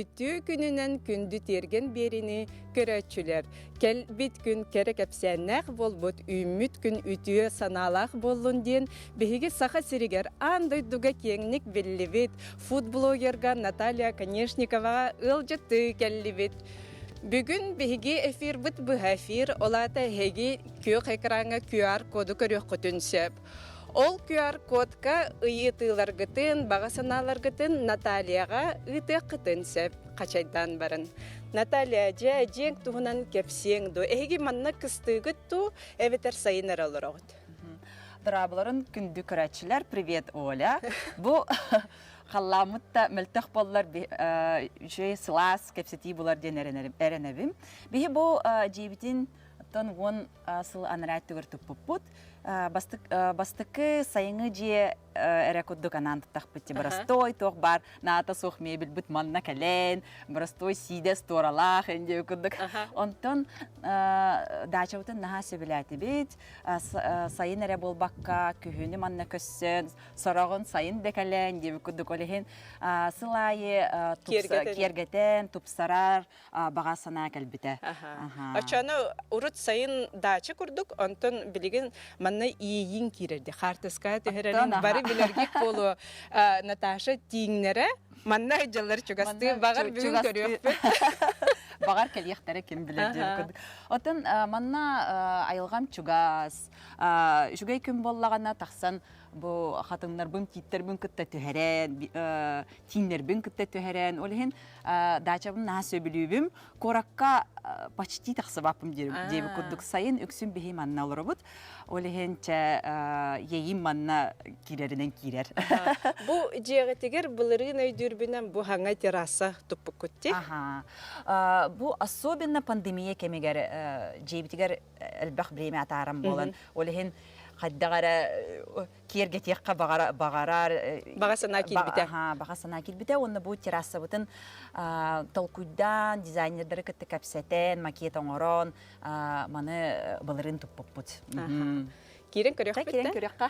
Үтүө күнүнэн күндү тиэргэн биэриини көрөөччүлэр, кэлбит күн кэрэ кэпсээннээх буолбут, үүммүт күн үтүө санаалаах буоллун диэн биһиги Саха сиригэр аан дойдуга киэҥник биллибит фудблогерга Наталья Оконешниковаҕа ыалдьыттыы кэллибит. Бүгүн биһиги эфирбит быһа эфир, ол аата эһиги күөх экраҥҥа QR-коду көрүөххүтүн сөп. Ол QR-кодка ыйытыыларгытын, баҕа санааларгытын Натальяҕа ыытыаххытын сөп, хачайдаан баран. Наталья, дьэ, дьиэҥ туһунан кэпсиэҥ дуо? Эһиги манна кыстыыгыт дуу, эбэтэр сайын эрэ олороҕут? Дорооболорун күндү көрөөччүлэр, привет, Оля. Бу халлааммыт да мөлтөх буоллар үчүгэй сылаас кэпсэтии булар диэн эрэнэбин. Биһи бу дьиэбитин оттон 10 сыл анараа өттүгэр туппуппут. Бастакы сайыҥҥы дьиэ эрэ курдук анаан туттахпыт боростой туох баар наата суох мебельбит манна кэлэн боростой сиидэс туоралаах диэби курдук. Онтон даачабытын наһаа сөбүлээтибит. Сайын эрэ буолбакка күһүнү манна көссөн сороҕун сайын да кэлэн диэби курдук ол иһин сыл аайы киэргэтэн тупсарар баҕа санаа кэлбитэ. Оччону урут сайын даача курдук, онтон билигин манна иэйиин киирэрди. Хаартыскаҕа түһэрэрин бары билэргит буолуо. Наташа тииҥнэрэ манна дьаллар чугастыы баҕар бүгүн көрүөхпүт. Баҕар кэлиэхтэрэ ким билэр диэн курдук. Оттон манна айылҕам чугас. Үчүгэй күн буоллаҕына тахсан бу хатыҥнарбын, тииттэрбин кытта түһэрэн, тииҥнэрбин кытта түһэрэн, ол иһин даачабын наһаа сөбүлүүбүм. Куоракка почти тахсыбаппым диэбит курдук сайын үксүн биһи манна олоробут. Ол иһин чэ иэйим манна киирэринэн киирэр. Бу дьиэҕитигэр былырыын өйдүүрбүнэн бу хаҥа терраса туппуккут дии? Бу особенно пандемия кэмигэр дьиэбитигэр элбэх время атааран буолан, ол иһин хайдах эрэ киэргэтиэххэ баҕарар баҕа санаа киирбитэ баҕа санаа киирбитэ уонна бу террасабытын толкуйдаан дизайнердары кытта кэпсэтэн макет оҥорон маны былырыын туппуппут киирэн көрүөхпүт киирэн көрүөххэ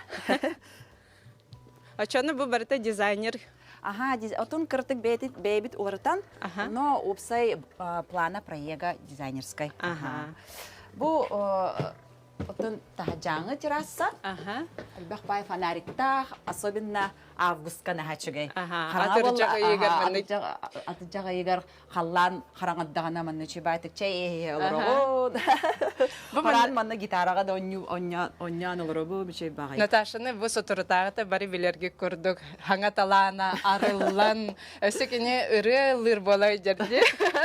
Оччону бу барыта дизайнер Аха, отун кырытык бэйэбит бэйэбит уларытан, но уопсай плана проега дизайнерскай. Бу Оттон таһдьааҥы терраса элбэх баай фонариктаах, особенно августка наһаа үчүгэй. Атырдьах ыйыгар маннык Атырдьах ыйыгар халлаан хараҥардаҕына манна үчүгэй чэй иһэ олороҕун. Бу Хараан манна гитараҕа да онньоон олоробу үчүгэй баҕайы. Наташаны бу соторутааҕыта бары билэрги курдук хаҥа талаана арыллан Өссө кини ырыа ыллыыр буола дьэрди.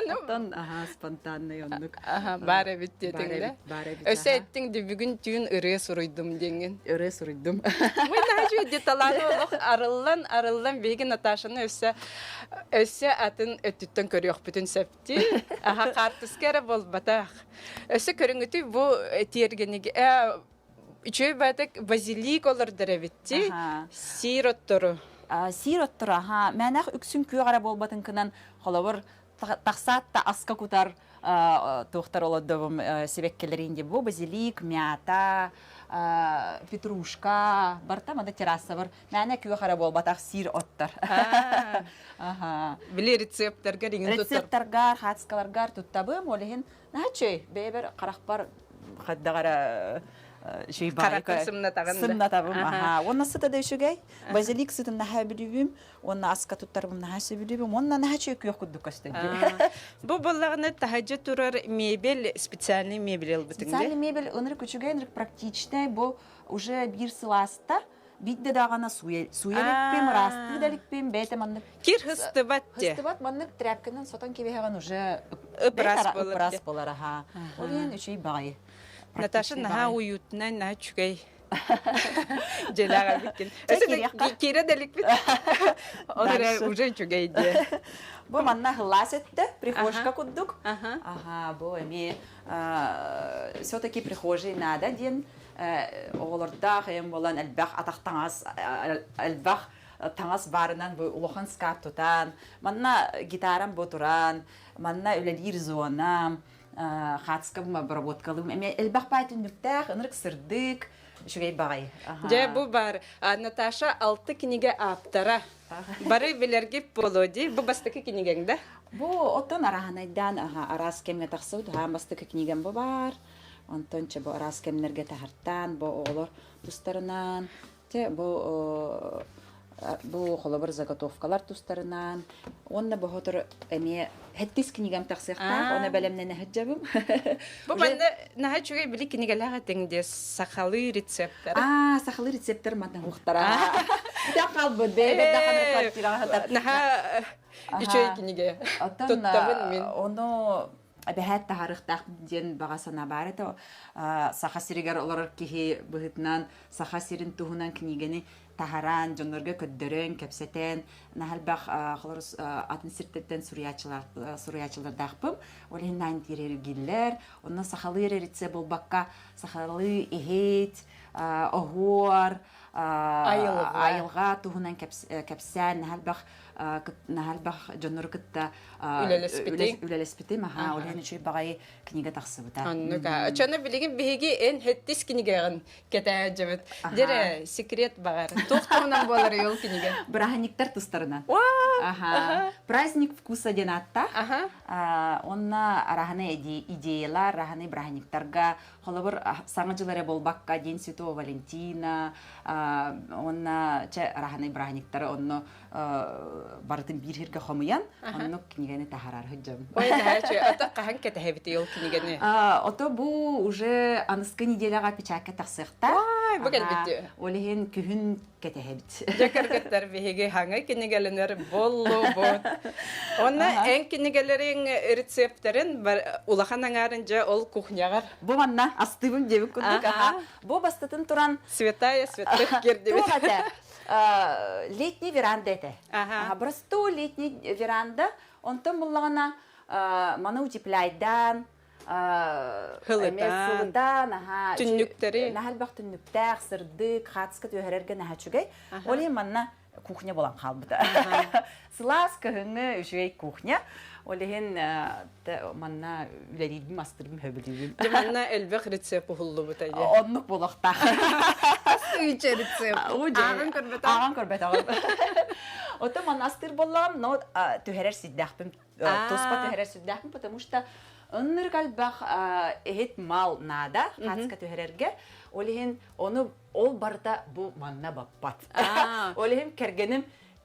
Оттон аха спонтанный оннук. Аха баар эбит диэтиҥ Баар эбит. Өссө эттиҥ ди бүгүн түүн ырыа суруйдум диэҥҥин. Ырыа суруйдум. Мы наһаа ди талааны олох арыллан арыллан биһиги Наташаны өссө өссө атын өттүттэн көрүөхпүтүн сөптүү. Аха хаартыска эрэ буолбатах. Өссө көрүҥүтүй бу тиэргэниги үчүгэй баатык базилик олордор эбитти. Сиир оттору. Сиир оттору, аха. Мээнэх үксүн күөх эрэ буолбатын кынан, холобур, тахсаат да аска кутар туохтар олордобум сибэккилэрин дии бу базилик, мята, петрушка, барта маны террасабар мээнэ күөх эрэ буолбатах сиир оттор. Аха. Били рецепторгар иҥин туттар. Рецепторгар, хаацкаларгар туттабым, ол иһин наһаа үчүгэй. Бэйэбэр харахпар хайдах эрэ үчүгэй Хараххын сымнатаҕын да. Сымнатабым, аха. Уонна сыта да үчүгэй. Базилик сытын наһаа бүлүүбүм, уонна аска туттарбым наһаа сөбүлүүбүм, уонна наһаа үчүгэй күөх курдук көстөр. Бу буоллаҕына таһырдьа турар мебель, специальный мебель ылбытыҥ Специальный мебель ынырык үчүгэй, ынырык практичный. Бу уже биир сылааста биирдэ даҕаны сууйа иликпин, ыраастыы да иликпин, бэйэтэ маннык Кир хыстыбат де. Хыстыбат маннык тряпканан сотон кэбиһэҕин уже Ыпырас болар. Ыпырас болар, аха. Ол иһин үчүгэй баҕайы. Наташа наһаа уютнай, наһаа үчүгэй. Дьэлэҕэ эбиккин. Өссө киирэ да иликпит. Ол эрэ уже үчүгэй диэ. Бу манна хылаас өттө, прихожка курдук. Аха, бу эмиэ все-таки прихожей надо диэн оҕолордоох эм буолан элбэх атах таҥас элбэх таҥас баарынан бу улахан скат тутан манна гитарам бу туран манна үлэлиир зонам хаацкабым обработкалыым эмиэ элбэх баай түннүктээх ынырык сырдык үчүгэй баҕайы Дьэ бу бар Наташа алты кинигэ ааптара бары билэргит буолуо дии бу бастакы кинигэҥ да. Бу оттон араһанайдаан араас кэмҥэ тахсыбыт хаан бастакы книгам бу баар. Онтон чэ бу араас кэмнэргэ таһартаан бу оҕолор тустарынан чэ бу бу холобур заготовкалар тустарынан уонна бу хотор эмиэ хэттис книгам тахсыахтаах оны бэлэмнэнэ сылдьабым. Бу манна наһаа үчүгэй били кинигэлээх этиҥ дии сахалыы рецептэр. Аа, сахалыы рецептэр манна уохтара. Бүтэн хаалбыт бэйэбэр даҕаны квартираҕа сытар. Наһаа үчүгэй кинигэ. Туттабын мин. Ону эбэһээт таһаарыахтаах диэн баҕа санаа баар этэ. Саха сиригэр олорор киһи быһыытынан Саха сирин туһунан кинигэни таһараан, дьоннорго көрдөрөн, кэпсэтэн, наһаа элбэх холорус атын сиртэртэн суруйааччылардаахпын. Ол иһин наан тиэрэргиллэр. Онно сахалыы эрэ рецепт буолбакка, сахалыы иһит, оһуор, айылҕа туһунан кэпсээн, наһаа элбэх наһаа элбэх дьоннору кытта үлэлэспитим. Аха, ол иһин үчүгэй баҕайы книга тахсыбыта. Оннук. Оччону билигин биһиги эн хэттис кинигэҕин кэтээдьэбит. Дьэрэ, секрет баҕар. Туох туһунан буолар ол кинигэ? Бырааһынньыктар тустарынан. Аха. Праздник вкуса диэн ааттаах. Онно араһаны идеялар, араһаны бырааһынньыктарга, холобур, саҥа дьыл эрэ буолбакка, День Святого Валентина, уонна чэ араһаны бырааһынньыктары онно барытын биир сиргэ хомуйан, оннук кинигэни таһаарар сылдьабын. Ой, наһаа Ото хаһан кэтэһэбит ол кинигэни? Ото бу уже аныскы неделяҕа печатка тахсыахтаах. Ой, бу кэлбит. Ол иһин күһүн кэтэһэбит. Дьэ кыргыттар биһиги хаҥа кинигэлэнэр боллубут. Онно эн кинигэлэриҥ рецептерин улахан аҥаарын дьэ ол кухняҕар. Бу манна астыыбын диэбит курдук. Бу бастатын туран Святая святых кирдибит. Туох этэ? Летний веранда этэ. Простой летний веранда. Онтон буллаҕына маны утепляйдаан, Сылытаан, түннүктэри. Наһаа элбэх түннүктээх, сырдык, хаатыска түһэрэргэ наһаа үчүгэй. Ол иһин манна кухня буолан хаалбыта. Сылаас кыһыҥҥы үчүгэй кухня. Ол иһин манна үлэлиирбин, астырбын сөбүлүүбүн. Дьэ манна элбэх рецепт уһуллубута дии. Оннук буолуохтаах. Астыыча рецепт. Ааҕан көрбөтөҕүм. Ааҕан көрбөтөҕүм. Оттон манна астыыр буоллаҕым, но түһэрэр сирдээхпин, туспа түһэрэр сирдээхпин, потому что ыннырык элбэх иһит мал наада хаацка түһэрэргэ. Ол иһин ону ол барыта бу манна баппат. Ол иһин кэргэним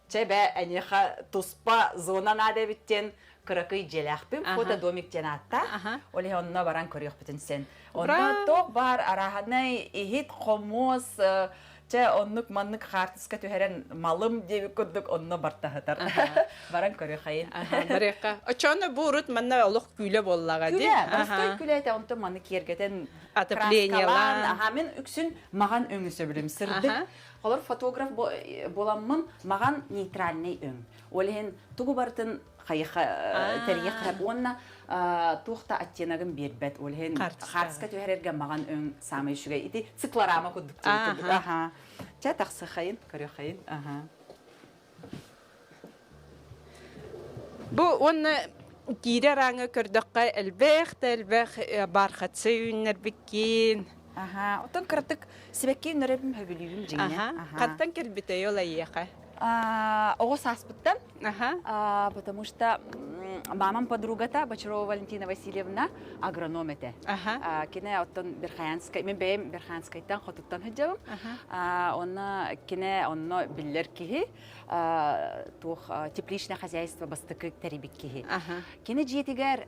чэ бээ эйиэхэ туспа зона наада эбит диэн кыракый дьиэлээхпин фотодомик диэн ааттаах. Ол иһин онно баран көрүөхпүтүн син. Онно туох баар арааһынай иһит, хомуос, чэ оннук маннык хаартыска түһэрэн малым диэбит курдук онно бартаһытар. Баран көрүөхайын. Барыахха. Оччоҕуна бу урут манна олох күүлэ буоллаҕа дии. Күлэ, простой күлэ этэ, онтон маны киэргэтэн Отоплениелаан. Аха, мен үксүн маҕан өҥү сөбүлүм. Сырдык. Холор фотограф буоламмын маҕан нейтральный өҥ. Ол иһин тугу барытын хайыха тэрийэх уонна туох да оттеногын биэрбэт. Ол иһин хаартыска түһэрэргэ маҕан өҥ саамай үчүгэй. Ити циклорама курдук. Аха. Чэ тахсыхайын, көрүөхайын. Аха. Бу уонна киирэр ааҥҥа көрдөххө элбэх да элбэх бархатцы үүннэрбиккин. Аха, оттон кыратык сибэкки үүннэрэбин сөбүлүүбүн дьиҥэ. Аха. Хантан кэлбитэй ол эйиэхэ? Оҕо сааспыттан. Аха. Потому что мамам подругата Бочарова Валентина Васильевна агроном этэ. Аха. Кине оттон Верхоянскай, мен бэйэм Верхоянскайтан хотуттан сылдьабым. Онно кине онно биллэр киһи. Туох тепличное хозяйство бастакы тэрийбит киһи. Кини дьиэтигэр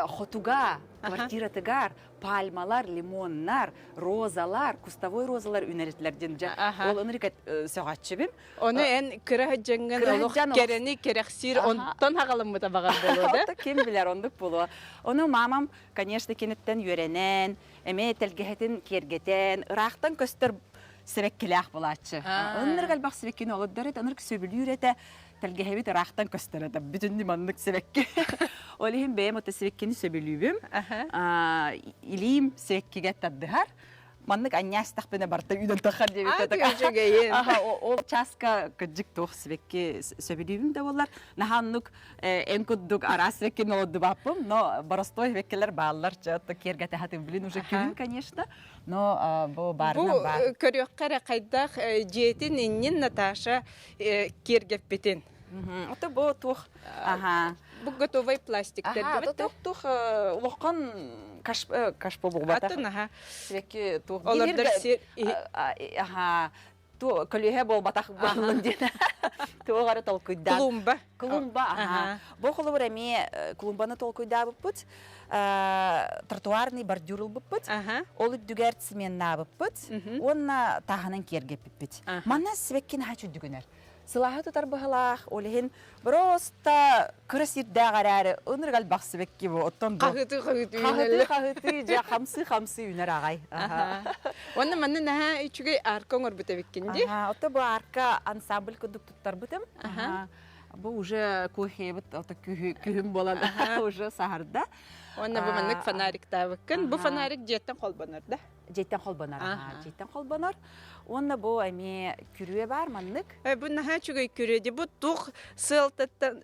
хотуга, квартиратыгар пальмалар, лимоннар, розалар, кустовой розалар үүнэритилэр диэн дьэ ол ынырык сөҕөөччүбүм. Ону эн кыра сылдьаҥҥын олох кэрэни кэрэхсиир онтон хаҕаламмыта баҕар буолуо да? Ким билэр оннук буолуо. Ону мамам, конечно, киниттэн үөрэнэн, эмиэ тэлгэһэтин киэргэтэн, ыраахтан көстөр сибэккилээх буолааччы. Ынырык элбэх сибэккини олордор этэ, ынырык сөбүлүүр этэ, тэлгэһэбит ыраахтан көстөр этэ, бүтүннүү маннык сибэкки. Ол иһин бэйэм ото сибэккини сөбүлүүбүм. Илиим сибэккигэ тардыһар. Маннык анньаастахпына барыта үүнэн тахар диэбит үчүгэйин. Ол чааска кырдьык туох сибэкки сөбүлүүбүм да буоллар, наһаа оннук эн курдук араас сибэккини олордубаппым, но боростой сибэккилэр бааллар, киэргэтэ хатым блин уже күһүн, конечно. Но бу баарынан баар. Бу көрүөххэ эрэ хайдах дьиэтин иннин Наташа киэргэппитин. Ото бу туох аха Бу готовый пластиктар Аха, дебет. туох туох улахан кашпо буолбатах. Атын аха. Сибэкки туох Олордор сир аха ту көлүөһэ буолбатах буоллун диэн туох эрэ толкуйдаан. Клумба. Клумба, аха. Бу холобур эмиэ клумбаны толкуйдаабыппыт. Тротуарный бордюр ылбыппыт. Ол үрдүгэр цеменнаабыппыт. Уонна тааһынан киэргэппиппит. Манна сибэкки наһаа чүддүгүнэр. Сылааһы тутар быһалаах, ол иһин просто кыра сирдээх эрээри ынырык элбэх сибэкки бу. Оттон бу Хаһыытыы хаһыытыы хаһытыы хаһытыы дьэ хамсыы хамсыы үүнэр аҕай. Уонна манна наһаа үчүгэй арка оҥорбут эбиккин дии. Ото бу арка ансамбль курдук туттарбытым. Бу уже кухебит ото күһүм буолан уже саһарда. Уонна бу маннык фонариктаабыккын. Бу фонарик дьиэттэн холбонор да? Дьиэттэн холбонор. Дьиэттэн холбонор. Уонна бу эмиэ күрүө баар маннык. Бу наһаа үчүгэй күрүө дии. Бу туох сыалтаттан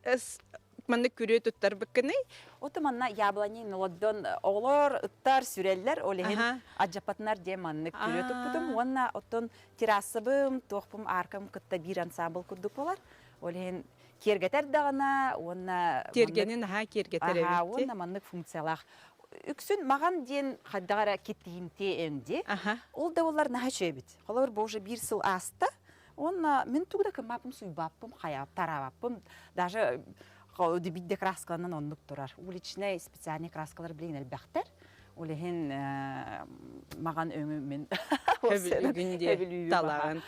маннык күрүө туттарбыккыный? Ото манна яблони нолоддон оҕолор ыттар сүрэллэр ол иһин адьапатынар диэн маннык күрүө туппутум уонна оттон террасабым туохпум аркам кытта биир ансамбл курдук болар ол иһин киэргэтэр даҕана уонна Тиэргэни наһаа киэргэтэр эбит уонна маннык функциялаах үксүн маҕан диэн хайдах эрэ киттиһимтиэ өҥ дии ол да буоллар наһаа үчүгэй эбит холобур бу уже биир сыл ааста уонна мин тугу да кыммаппым суйбаппым хайа тараабаппым даже биирдэ краскаланан оннук турар уличный специальный краскалар билигин элбэхтэр Ол иһин маҕан өҥү мин Хөбүлүүгүн диэ талаҕын.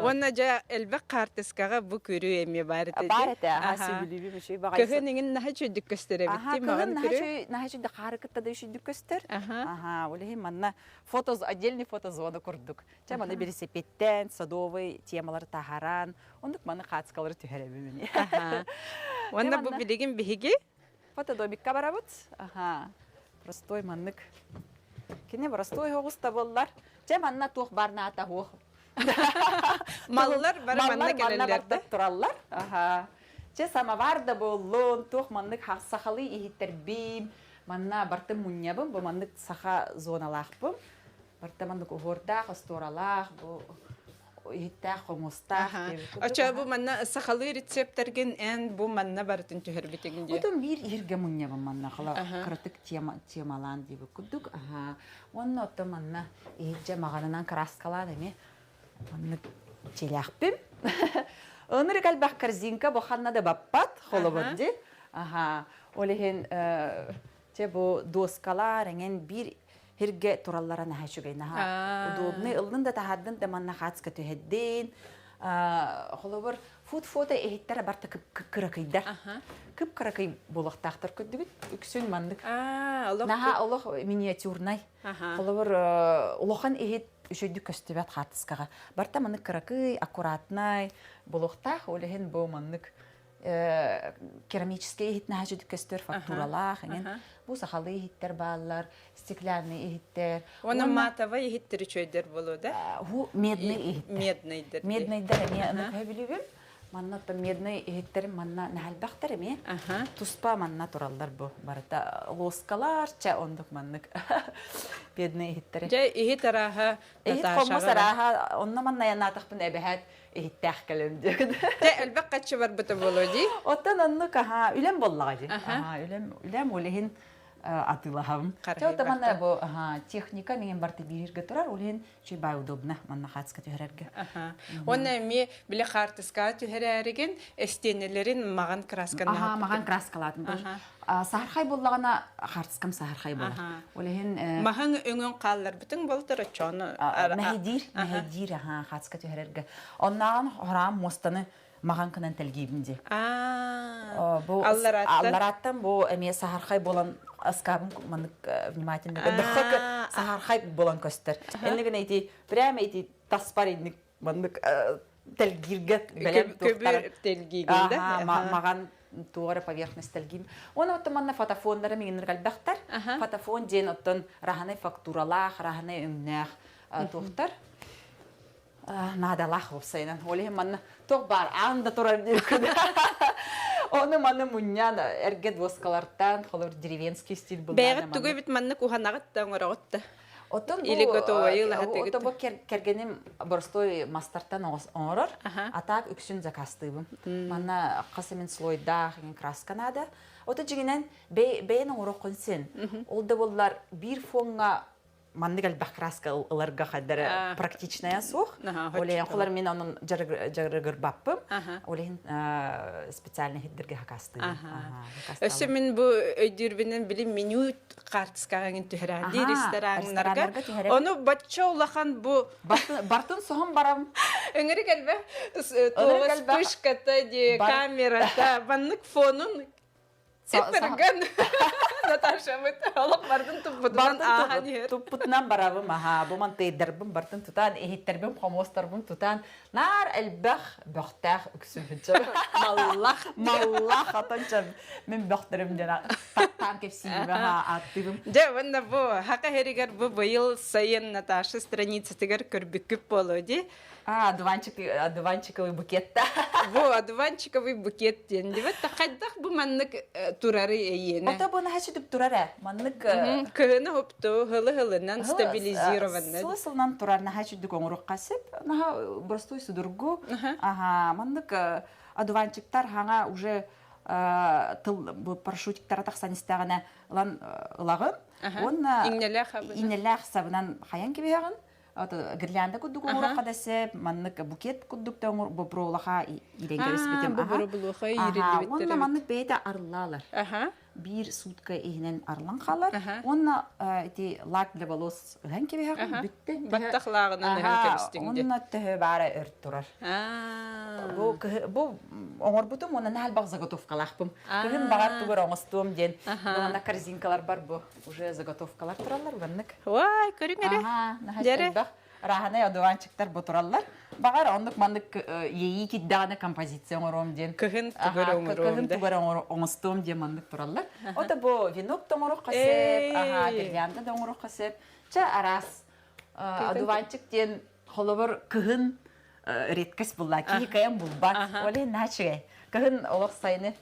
Уонна дьэ элбэх хаартыскаҕа бу күрүү эмиэ баар этэ. Баар этэ, аха сөбүлүүбүм үчүгэй баҕайы. Кыһын иҥин наһаа үчүгүйдүк көстөр эбит дии маҕан күрүү. Наһаа үчүгэй хаары кытта да үчүгүйдүк көстөр. Аха, ол иһин манна фото отдельный фотозона курдук. Чэ маны велосипедтэн садовый темалары таһаран, оннук маны хаацкалары түһэрэбин. Уонна бу билигин биһиги Фотодомикка барабыт. Аха. Простой маннык. Кини простой оҕус табыллар. Чэ манна туох бар наата хуох. Маллар бары манна кэлэллэр да? тураллар. Аха. Чэ самовар да буоллун, туох маннык сахалыы иһиттэрбим. Манна бартым мунньабым, бу маннык саха зоналаахпым. Барта маннык уһуордаах, остуоралаах, бу иһиттээх, хомустаах диэбит Очо бу манна сахалыы рецептэргин эн бу манна барытын түһэрбитиҥ дии. Отон биир иһиргэ мунньабын манна хала кыратык тема темалаан диэбит курдук. Аха. Уонна оттон манна иһирдьэ маҕанынан краскалаан эмиэ маннык чилээхпин. Ынырык элбэх корзинка бу ханна да баппат холобур дии. Аха. Ол иһин Чэ бу дуоскалар эҥин биир сиргэ тураллара наһаа үчүгэй, наһаа удобный. Ыллын да таһаардын да манна хаацка түһэрдин. Холобур, фуд-фото иһиттэрэ барта кып-кыракыйдар. Кып-кыракый буолуохтаахтар көрдүгүт. Үксүн маннык. Наһаа олох миниатюрнай. Холобур, улахан иһит үчүгүйдүк көстүбэт хаартыскаҕа. Барта маннык кыракый, аккуратнай буолуохтаах. Ол иһин бу маннык керамическай иһит наһаа үчүгэй көстөр фактуралаах эҥин бу сахалыы иһиттэр бааллар стеклянный иһиттэр уонна матовай иһиттэр үчүгэйдэр буолуо да ху медный иһиттэр медныйдэр медныйдар эмиэ аны көһөбүлүүбүм манна оттон медный иһиттерим манна наһалбахтар эмиэ туспа манна тураллар бу барыта лоскалар чэ ондук маннык медный иһиттэри дьэ иһит арааһа иһит хомус арааһа онно манна янаатахпын эбэһээт иһиттээх кэлэм диэкин. Тэ элбэх хаччы барбыта буолуо дии. Оттон оннук аха үлэм буоллаҕа дии. Аха үлэм үлэм ол иһин атыылаһабын. Чэ оттон манна бу техника миҥин барыта бииргэ турар, ол иһин чүй бай удобно манна хаацка түһэрэргэ. Уонна эмиэ били хаартыскаҕа түһэрээригин эстиэнэлэрин маҕан красканан Аха, маҕан краскалаатым. Саһархай буоллаҕына хаартыскам саһархай буолар. Ол иһин Маһыҥ өҥүн хаалларбытыҥ буолтар оччону мэһэйдиир, мэһэйдиир аха хаацка түһэрэргэ. Оннааҕын хораам муостаны маҕан кынан тэлгиибин дии. Бу алларааттан бу эмиэ саһархай буолан ыскаабын маннык внимательно көрдөххө саһархай буолан көстөр. Иннигин ити прямо ити таспар инник маннык тэлгииргэ бэлэм көбүөр тэлгиигин да маҕан туох эрэ поверхность тэлгиим уонна оттон манна фотофоннары миҥиннэр элбэхтэр фотофон диэн оттон раһанай фактуралаах раһанай өҥнөөх туохтар наадалаах уопсайынан ол иһин манна туох баар аан да турар диэккэ ону маны мунньан эргэ дуоскалартан холор деревенский стиль бэйэҕит тугу эбит маннык уһанаҕыт да оҥороҕут да. Оттон Или бу готовайы ылаһатыгыт. ото бу кэргэним боростой мастартан оҥорор, а так үксүн заказтыыбын. Манна хас эмин слойдаах краска наада. Ото дьиҥинэн бэйэн оҥороххун син. Ол да буоллар биир фоҥҥа маннык элбэх краска ыларга хайдары практичная суох. Ол холар мин онон дьарыгырбаппым. Ол иһин специальный хиддерге хакастыыбын. Өссө мин бу өйдүүрбүнэн били меню хаартыскаҕа түһэрэн дии рестораннарга. Ону бачча улахан бу бартын соһон барам. Өҥөрүк элбэх вспышката дии камерата маннык фонун Сипперган Наташабыт олох бардын туппутунан ааһан иһэр. Туппутунан барабым аха бу мантыйдарбын бартын тутаан иһиттэрбин хомуостарбын тутаан наар элбэх бөхтөөх үксүбүччэ маллах маллах атонча мин бөхтөрүм диэн таттаан кэпсиибин ааттыыбын. Дьэ уонна бу хака herигэр бу быйыл сайын Наташа страницатыгар көрбүккүт буолуо дии. А, одуванчик, одуванчиковый букет да. Бу одуванчиковый букет диэн дибет хайдах бу маннык турары эйиэнэ? Ото бу наһаа сүтүп турар ээ. Маннык Кыһыны хопту хылы-хылынан стабилизированный. Сылы сылынан турар наһаа сүдүк оҥоруохха сөп. Наһаа простой судургу. Аха, маннык одуванчиктар хаҥа уже тыл бу парашютиктара тахсан истэҕинэ ылан ылаҕын. Уонна иҥнэлээх сабынан хайан кэбиһэҕин. Гирлянда курдук оҥоруохха да сөп, маннык букет курдук да оҥор бобролаха иирэн кэбиспитим. Бобролуха иириллибиттэр. Уонна маннык бэйэтэ арыллаалар. Биир сутка иһинэн арыллан хаалар. Уонна ити лак для волос ыһан кэбиһэҕин бүттэ. Баттах лааҕынан ыһан кэбистиҥ дии. Онно төһө баара өр турар. Бу бу оҥорбутум уонна наһаа элбэх заготовкалаахпын. Кыһын баҕар тугу эрэ оҥостуом диэн. Уонна корзинкалар бар бу. Уже заготовкалар тураллар маннык. Уай, көрүҥ эрэ. Наһаа элбэх рааһынай одуванчиктар бу тураллар. Баҕар оннук маннык иэйии киирдэҕинэ композиция оҥоруом диэн. Кыһын тугар оҥоруом Кыһын тугар оҥостуом диэн маннык тураллар. Ото бу венок да оҥоруохха сөп, аха, гирлянда да оҥоруохха сөп. Чэ араас одуванчик диэн холобур кыһын редкость булла киһи кыайан булбат ол иһин наһаа үчүгэй кыһын олох сайыны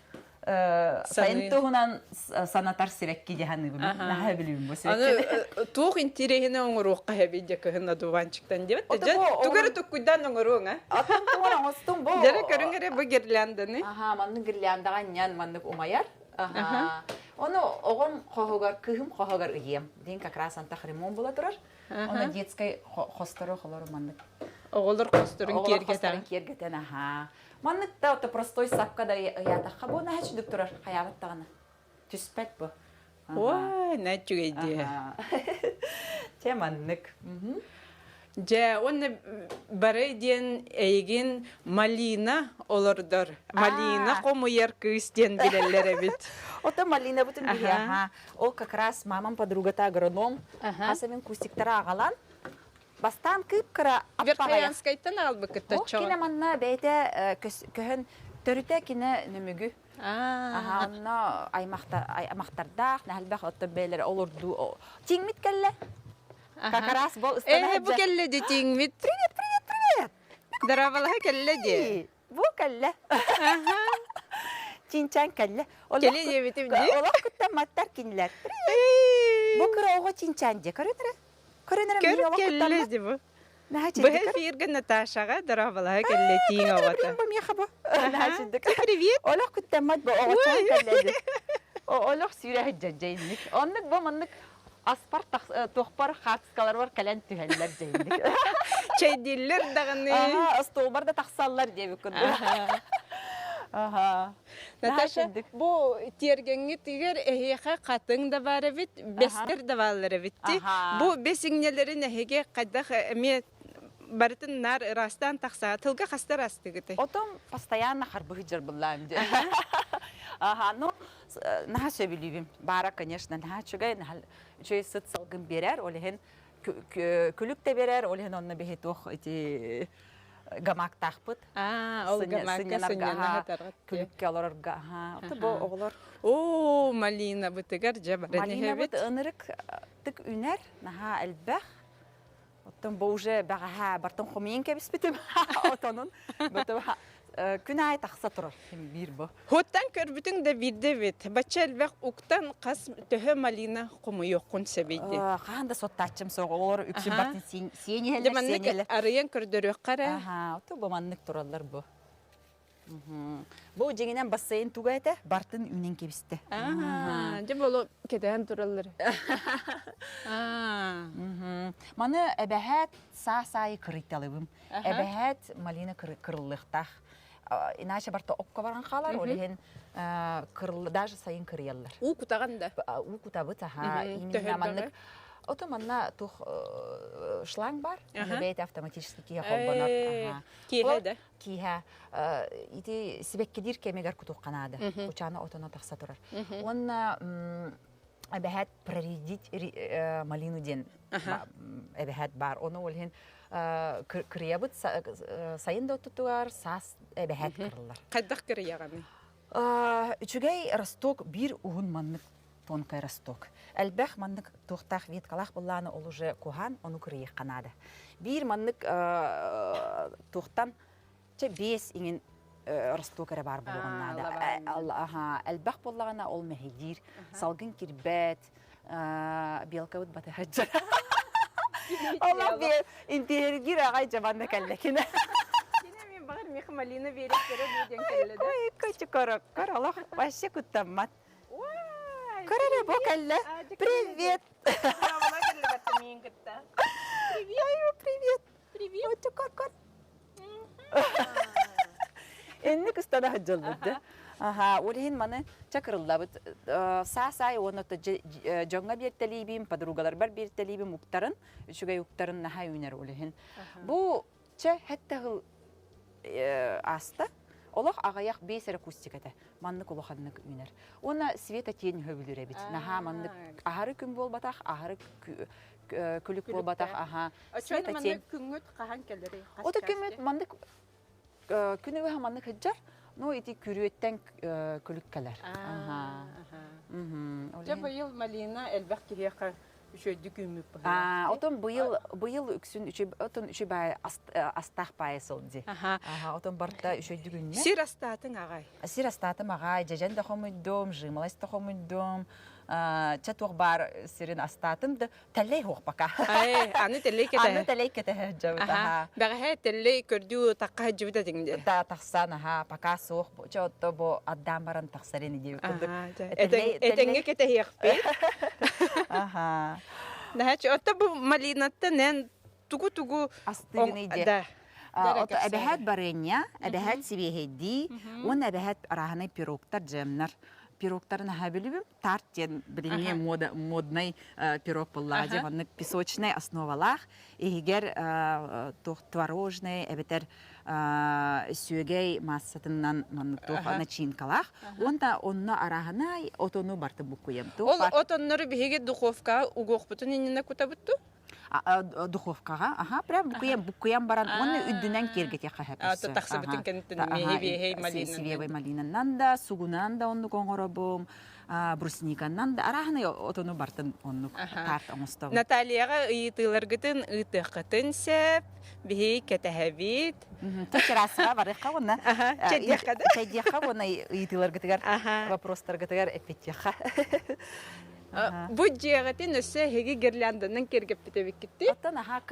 сайын туһунан санатар сибэкки дии саныыбын наһаа билибин бу сибэккини туох интириэһинэ оҥоруохха хэби дьэ кыһын одуванчиктан диэбит дьэ тугу эрэ туккуйдаан оҥоруоҥ а атын тугу оҥостуҥ бу дьэрэ көрүҥ эрэ бу гирлянданы аха маннык гирляндаҕа ньан маннык умайар аха ону оҕом хоһугар кыһым хоһугар ыйыам диэн как раз антах ремонт була турар Онно детскай хостору холору маннык. Оҕолор хосторун Оҕолор хосторун киэргэтэн аһаа. Маннык да ото простой сапка да ыйаатахха бу наһаа үчүгдүк турар хайаабат даҕаны. Түспэт бу. Ой, наһаа үчүгэй дии. Чэ маннык. Дьэ, уонна бары диэн эйигин малина олордор. Малина хомуйар кыыс диэн билэллэр эбит. Ото малина бутун биһи Ол как раз мамам подругата агроном, хас эмин кустиктара аҕалан, бастаан кыып-кыра Верхоянскайтан аҕалбыккыт Ол кине манна бэйэтэ көһөн төрүтэ кине нөмүгү. Аха, онно аймахтардаах, нэһэлбэх оттон бэйэлэрэ олордуу. Тииҥмит кэллэ. Как раз бу Э, бу кэллэ ди тииҥмит. Привет, привет, привет. Здравалаһа кэллэ ди. Бу кэллэ. Чинчан кэллэ. Кэлэ диэбитим дии. Олох куттамматтар кинилэр. Бу кыра оҕо чинчан дьэ көрөн эрэ. Көрөн эрэ Көр кэллэ ди бу. Бу эфиргэ Наташаҕа дорооболоһо кэллэ тииҥ оҕото. Бу миэхэ бу. Привет. Олох куттаммат бу оҕочоон кэллэ ди. Олох сүүрэ сылдьар дьэйинник. Оннук бу маннык аспар туохпар хаацкаларбар кэлэн түһэллэр дьэйинник. Чэйдииллэр даҕаны. Аха, остуолбар да тахсаллар диэбит курдук. Аха. Наташа, бу тиэргэҥҥитигэр эһиэхэ хатыҥ да баар эбит, бэстэр да бааллар эбит дии. Бу бэс иҥнэлэрин эһиги хайдах эмиэ барытын наар ыраастаан тахсаа тылга хаста ыраастыгытай? Отом постоянно харбыһы дьарбыллаам дии. Аха, ну наһаа сөбүлүүбүн. Баара, конечно, наһаа үчүгэй, наһаа үчүгэй сыт салгын биэрэр, ол иһин күлүк да биэрэр, ол иһин онно биһи туох ити гамактаахпыт. Аа, ол гамакка сынньана күлүккэ олорорго. Аха. Ото бу оҕолор Оо, малина бытыгар дьэ баран Малинабыт ынырык тык үнэр, наһаа элбэх. Оттон бу уже бэҕэһээ бартын хомуйан кэбиспитим. Отонун. Күн аайы тахса турар биир бу. Хуттан көрбүтүҥ да биирдэ эбит. Бачча элбэх уктан хас төһө малина хомуйуоххун сөбүйдэ? Хаһан да суоттааччым суох. Олор үксүн бартын сиэн иһэллэр, сиэн иһэллэр. Арыйан көрдөрүөххэ эрэ. Аха, ото бу маннык тураллар бу. Бу дьиҥинэн бассейн туга этэ, бартын үүнэн кэбистэ. Аа, дьэ болу кэтэһэн тураллар. Аа. Маны эбэһээт саас аайы кырыйталыбым. Эбэһээт малина кырыллыахтаах. Иначе барта окко баран хаалар, ол иһин даже сайын кырыйаллар. Уу кутаҕын да? Уу кутабыт, аха. Именно маннык Ото манна тух шланг бар, бэйэтэ автоматически киһи холбонор. Киэһэ да? Киэһэ ити сибэккилиир кэмигэр кутуохха наада. Учаана отоно тахса турар. Уонна эбэһээт проредить малину диэн эбэһээт баар. Ону ол иһин кырыйабыт сайын да оттутугар саас эбэһээт кырыллар. Хайдах кырыйаҕыный? Үчүгэй росток биир уһун маннык тонкай росток. Элбэх маннык туохтаах веткалаах былааны ол уже куһаан ону кырыйыахха наада. Биир маннык туохтан чэ биэс иҥин росток эрэ баар буолуоҕун наада. Элбэх буоллаҕына ол мэһэйдиир. Салгын кирбэт, белкабыт батыһаджар. Олох би интиһиргир аҕай дьабанна кэллэкинэ. Кини мен баҕар меха малина беректере диэн кэллэ да. Ой, короккор олох вообще куттаммат. Көр эрэ бу кэллэ. Привет. Привет. Привет. Привет. Кор кор. Инник ыстана сылдьалбыт да. Аха, ол иһин маны чакырыллабыт. Саас-аай уонна дьоҥҥо биэртэлиибин, подругаларбар биэртэлиибин уктарын, үчүгэй уктарын наһаа үүнэр ол иһин. Бу чэ хэтте хыл ааста. Олох аҕыйах биэс эрэ кустик этэ. Маннык улаханнык үүнэр. Уонна света тиэн хөбүлүр эбит. Наһаа маннык аһары күн буолбатах, аһары күлүк буолбатах, аха. Света тиэн. Күҥҥүт хаһан кэлэрий? Ото күммүт маннык күнү быһа маннык сылдьар, но ити күрүөттэн күлүк кэлэр. Дьэ быйыл малина элбэх киһиэхэ үчүгэйдик үүммүт быһыылаах. Отон быйыл быйыл үксүн үчү отон үчү баай астаах баайа сыл ди. Отон барта үчүгэйдик үүннэ. Сир астаатыҥ аҕай. Сир астаатым аҕай, дьэдьэн да хомуйдум, жимолость да хомуйдум. Чэ туох баар сирин астаатым да тэллэй суох пока. Аны тэллэй кэтэһэ. Аны тэллэй кэтэһэ сылдьабыт, аха. Бэҕэһээ тэллэй көрдүү тахха сылдьыбыт этиҥ дии. Да, тахсан, аха, пока суох. Чэ, отто бу аддаан баран тахсар ини диэбит курдук. Этэҥҥэ кэтэһиэхпит. Аха. Наһаа отто бу малинаттан эн тугу-тугу астыгыный диэ. Да. Эбэһээт барыанньа, эбэһээт сибиэһэйдии, уонна эбэһээт арааһынай пирогтар, джемнар. Пирогтарын аһа билибим. Тарт диэн билиҥҥи мода моднай пирог буоллаҕа дьэ маннык песочнай основалаах иһигэр туох творожный эбэтэр сүөгэй маассатынан маннык туох начинкалаах уонна онно арааһынай отону барты буккуйам Ол отоннору биһиги духовкаҕа угуохпутун иннинэ кутабыт дуу? Духовкаҕа аха прям буккуйан буккуйан баран уонна үрдүнэн киэргэтиэххэ сөп тахсыбытын кэнниттэн миэһи малинанан сибиэбэй малинанан да сугунан да оннук оҥоробум брусниканан да арааһынай отону бартын оннук тарт оҥостобун. Натальяҕа ыйытыыларгытын ыытыаххытын сөп биһи кэтэһэбит. Террасаҕа барыахха уонна чэйдиэххэ да чэйдиэххэ уонна ыйытыыларгытыгар вопростаргытыгар эппиттиэххэ. Бу дьиэҕитин өссө эһиги гирлянданан киэргэппит эбиккит Оттон аха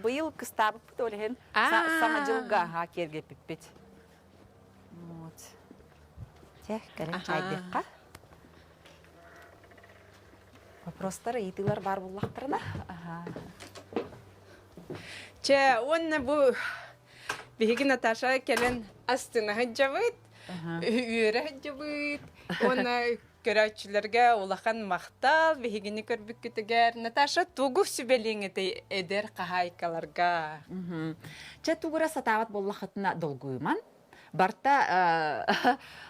быйыл кыстаабыппыт ол иһин саҥа дьылга аха киэргэппиппит. Вот. Чэ, кэлин чайдыахха. Вопростар, ыйытыылар баар буллахтарына. Чэ, уонна бу биһиги Наташа кэлэн астына сылдьабыт, үөрэ сылдьабыт. Уонна Көрөөччүлэргэ улахан махтал биһигини көрбүккүтүгэр. Наташа, тугу сүбэлиэҥ этэй эдэр хаһаайкаларга? Чэ, тугура сатаабат буоллаххытына долгуйуман. Барта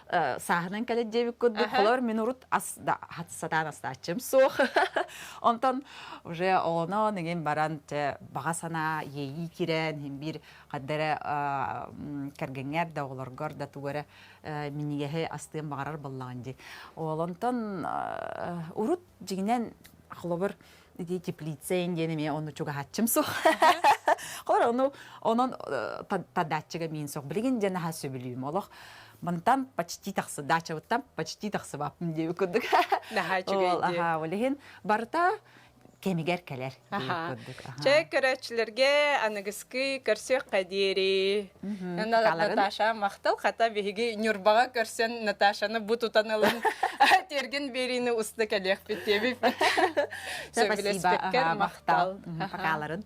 сааһынан кэлэр диэбит курдук, холор мин урут ас да сатаан астааччым суох. Онтон уже оҕонон иҥин баран чэ баҕа санаа иэйии киирэн иһин биир хадда эрэ кэргэҥҥэр да оҕолоргор да тугу эрэ минньигэһи астыан баҕарар буоллаҕын дии. Ол онтон урут дьиҥинэн холобур ити теплица диэн эмиэ ону чугаһааччым суох. Хор ону онон тадааччыга миин сох билигин дьэ наһаа сөбүлүүм олох мантан почти тахсы даачабыттан почти тахсыбаппын диэбит курдук. Наһаа үчүгэй Ол аһаа ол иһин барыта кэмигэр кэлэр диэбит курдук. Чэ көрөөччүлэргэ аныгыскы көрсүөххэ диэри. Наташа махтал хата биһиги Ньурбаҕа көрсөн Наташаны бу тутан ылан тиэргэн биэриини уста кэлиэхпит диэбиппит. Спасибо, Сөбүлэспиккэр махтал. Покаларын.